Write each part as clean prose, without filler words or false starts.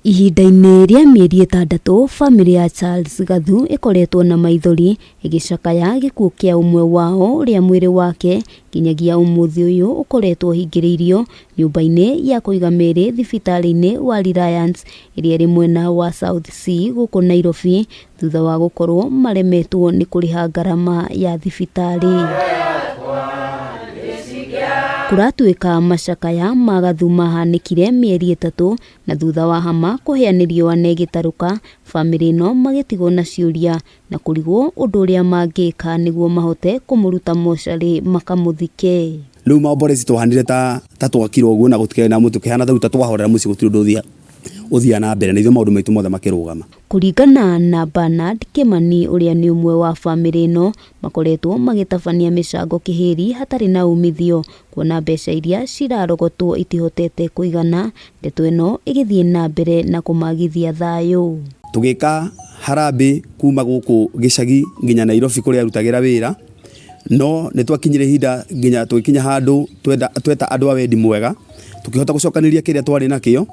Ihinda-inĩ rĩa mĩeri ĩtandatũ, bamĩrĩ ya Charles Gathu ĩkoretwo na maithori ĩgĩcakaya gĩkuũ kĩa ũmwe wao ũrĩa mwĩrĩ wake nginyagia ũmũthĩ ũyũ ũkoretwo ũhingĩrĩirio nyũmba-inĩ ya kũiga mĩĩrĩ thibitarĩ-inĩ wa Reliance ĩrĩa ĩrĩ mwena wa South C gũkũ Nairobi thutha wa gũkorwo maremetwo nĩ kũrĩha ngarama ya thibitarĩ. Kũratuĩka macakaya ma Gathu mahanĩkire mĩeri ĩtatũ na thutha wa hama kũhĩa nĩ riũa na ĩgĩtarũka, bamĩrĩ ĩno magĩtigwo na ciũria na kũrigwo ũndũ ũrĩa mangĩka nĩguo mahote kũmũruta mocarĩ makamũthike. Rĩu maomborezi twahanire ta ta twakira ũguo na gũtikĩrĩ na mũtu kĩhana ta twahorera mũciĩ gũtirĩ ũndũ ũthia ũthiaga na mbere na ithuĩ maũndũ maitũ mothe makĩrũgama. Kũringana na Bernard Kĩmani ũrĩa nĩ ũmwe wa bamĩrĩ ĩno, makoretwo magĩtabania mĩcango kĩhĩri hatarĩ na umithio kuona mbeca iria cirarogotwo itihotete kũigana, ndeto ĩno ĩgĩthiĩ na mbere na kũmagithia thayũ. Tũgĩka harambĩ kuma gũkũ gĩcagi nginya Nairobi kũrĩa arutagĩra wĩra, no nĩ twakinyire ihinda nginya tũgĩkinya handũ tweta andũ a wendi mwega, tũkĩhota gũcokanĩrĩria kĩrĩa twarĩ nakĩo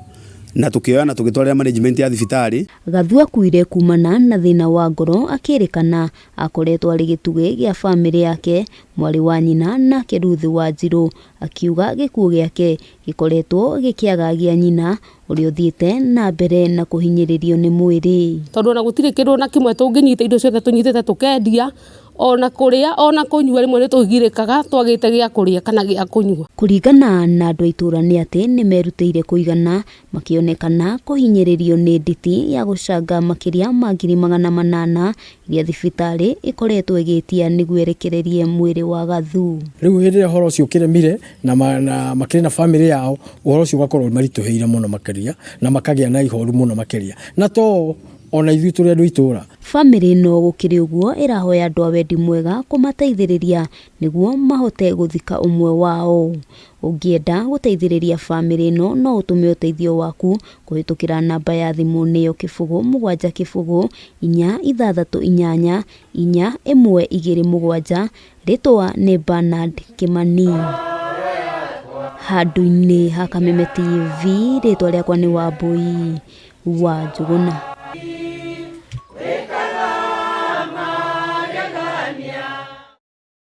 na tũkĩoya na tũgĩtwarĩra management ya thibitarĩ. Gathu akuire kumana na thĩna wa ngoro akĩrĩkana akoretwo arĩ gĩtugĩ gĩa bamĩrĩ yake, mwarĩ wa nyina nake Ruth Wanjirũ akiuga gĩkuũ gĩake gĩkoretwo gĩkĩagagia nyina ũrĩa ũthiĩte na mbere na kũhinyĩrĩrio nĩ mwĩrĩ. Tondũ ona gũtirĩ kĩndũ ona kĩmwe tũngĩnyita, indo ciothe tũnyitĩte tũkendia, ona kũrĩa ona kũnyua rĩmwe nĩ tũgirĩkaga twagĩte gĩa kũrĩa kana gĩa kũnyua. Kũringana na andũ a itũũra nĩ atĩ nĩ merutĩire kũigana makĩonekana kũhinyĩrĩrio nĩ nditi ya gũcanga makĩria ma 800,000 iria thibitarĩ ĩkoretwo ĩgĩtia nĩguo ĩrekererie mwĩrĩ wa Gathu. Rĩu hĩndĩ ĩrĩa ũhoro ũcio ũkĩremire na makĩrĩ na bamĩrĩ yao, ũhoro ũcio ũgakorwo ũmaritũhĩire mũno makĩria na makagĩa na ihoru mũno makĩria. Na to ona ithuĩ tũrĩ andũ a itũũra. Bamĩrĩ ĩno gũkĩrĩ ũguo ĩrahoya andũ a wendi mwega kũmateithĩrĩria nĩguo mahote gũthika ũmwe wao. Ũngĩenda gũteithĩrĩria bamĩrĩ ĩno no ũtũme ũteithio waku kũhĩtũkĩra namba ya thimũ nĩyo 0 7 0 4 6 8 4 1 2 7, rĩtwa nĩ Bernard Kĩmani. Handũ-inĩ ha Kameme TV, rĩtwa rĩakwa nĩ Wambũi wa Njũgũna.